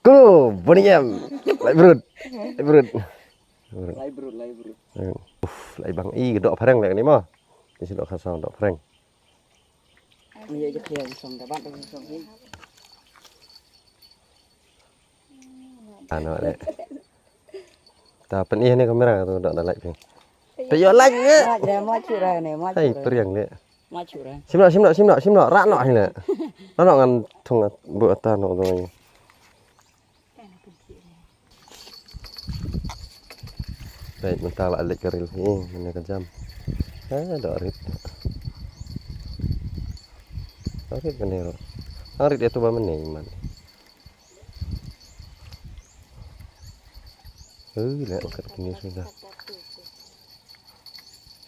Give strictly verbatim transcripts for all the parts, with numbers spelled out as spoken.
Ko, bani em. Lai brut. Lai brut. Lai brut, lai brut. Uf, lai bang i doh phareng leh ni mo. Ni si doh kha song doh phareng. Ni ya je khiang song da ban song hin. Ano le. Ta pen ih ni kamera tu dak da light phi. Te yo light nge. Ma jre ma chura ne ma chura. Hai priang le. Ma chura. Sim no sim no sim no sim no rak no hi le. Rak no ngan thung bu ata no tu. Baik, mynta la lek ka ril hi, mane ka jam. Ha, dok rit. Dok rit mane ro. Ang rit ito ba mane iman. Ui, la angkat kini sudah.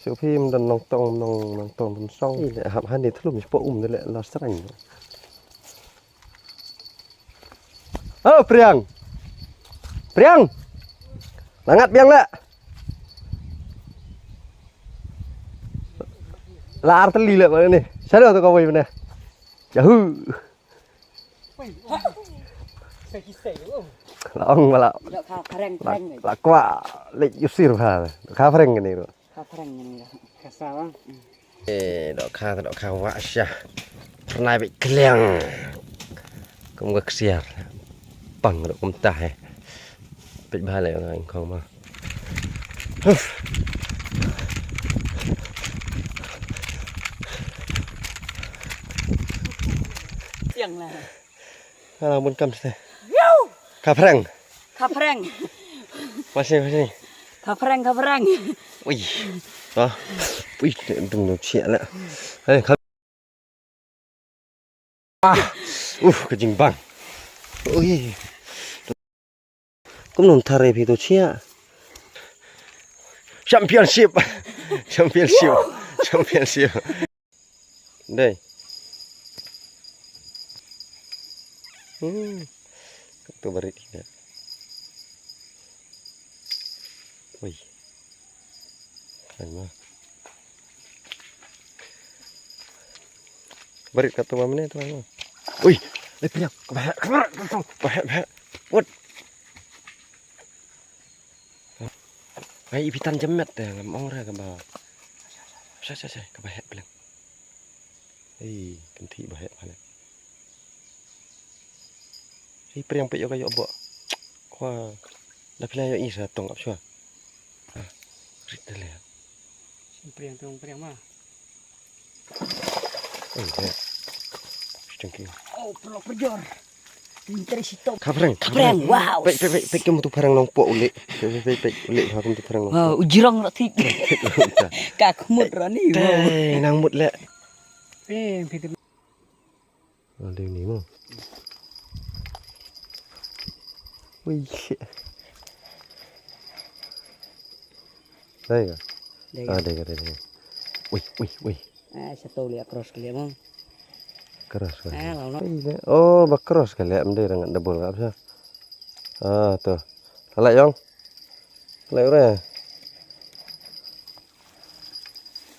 Shu phim dan nongtong nong nongtong dan song. Ih, la hap hani thlum shu um la la srang. Oh, Priang. Priang. Langat Priang la. La arteli la bang ni. Salo tu kawai mana. Jahu. Laong bala. Dok kha phareng phareng. La kwa lek yusir bha. Kha phareng ni ro. Kha phareng ni ro. Kasa bang. Eh, dok kha dok kha wa sha. Pernai bek kliang. Kum ga ksiar. Pang dok kum tah eh. Pek bha le ngai khong ma. Huf. Siang la. Ala bun kam ste. Yow! Kha phareng. Kha phareng. Masih masih. Kha phareng kha phareng. Ui. Ha. Ui, dum dum chiak la. Hai kha. Ah. Uf, ka jingbang. Ui. Kum nong thare phi to chiak. Championship. Championship. Championship. Dei. Hmm. Ka tu barit kita. Ui. Keren mah. Barit ka tu mah mane tu mah. Ui. Eh, Priang. Ka bahek. Ka bahek. Ka bahek. Bahek. What? Ai, i pitan jemet te, ngam ong re ka ba. Sa, sa, sa, ka ba heh pleng. Ei, kan thi ba heh pale. Ei, Priang peit ïoh ka ïoh bok. Kwa, da phi la ïoh i sa tong ap shwa. Ah, rit da le. Priang tong Priang ma. Oh, yeah. Stinky. Oh, pelok pejor. Pinter si Tom. Kha phareng, kha phareng. Wow. Pek, pek, pek, pek, kum tu phareng nongpoh ulik. Pek, pek, pek, pek, ulik, ha, kum tu phareng nongpoh. Wow, ujrong rot thik. Ka khmut rani. Wow. Tei, nang mut lek. Eh, pinter. Ada ni mo. Wih. Dei ka? Dei ka. Ah, dei ka, dei ka. Wih, wih, wih. Ah, satu liat cross kali mo. Cross kali. Ah, lalu. Ih, oh, ba cross kali, em dei rangat double ka apa? Ah, tu. Salah yong. Salah ure.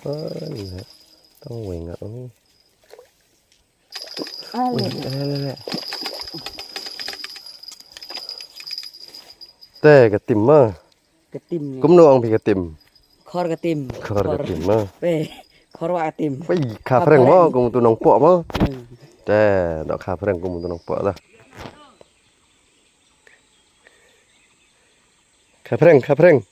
Ah, ni. Tong wing ka. Ui, ale, ale. Te ka tim ma. Ka tim. Kumno ong phi ka tim? Khor ka tim. Khor ka tim ma. Pe, khor wa ka tim. Wei, kha phareng ma, kum tu nongpoh ma. Hmm. Te, dok kha phareng kum tu nongpoh dah. Kha phareng, kha phareng.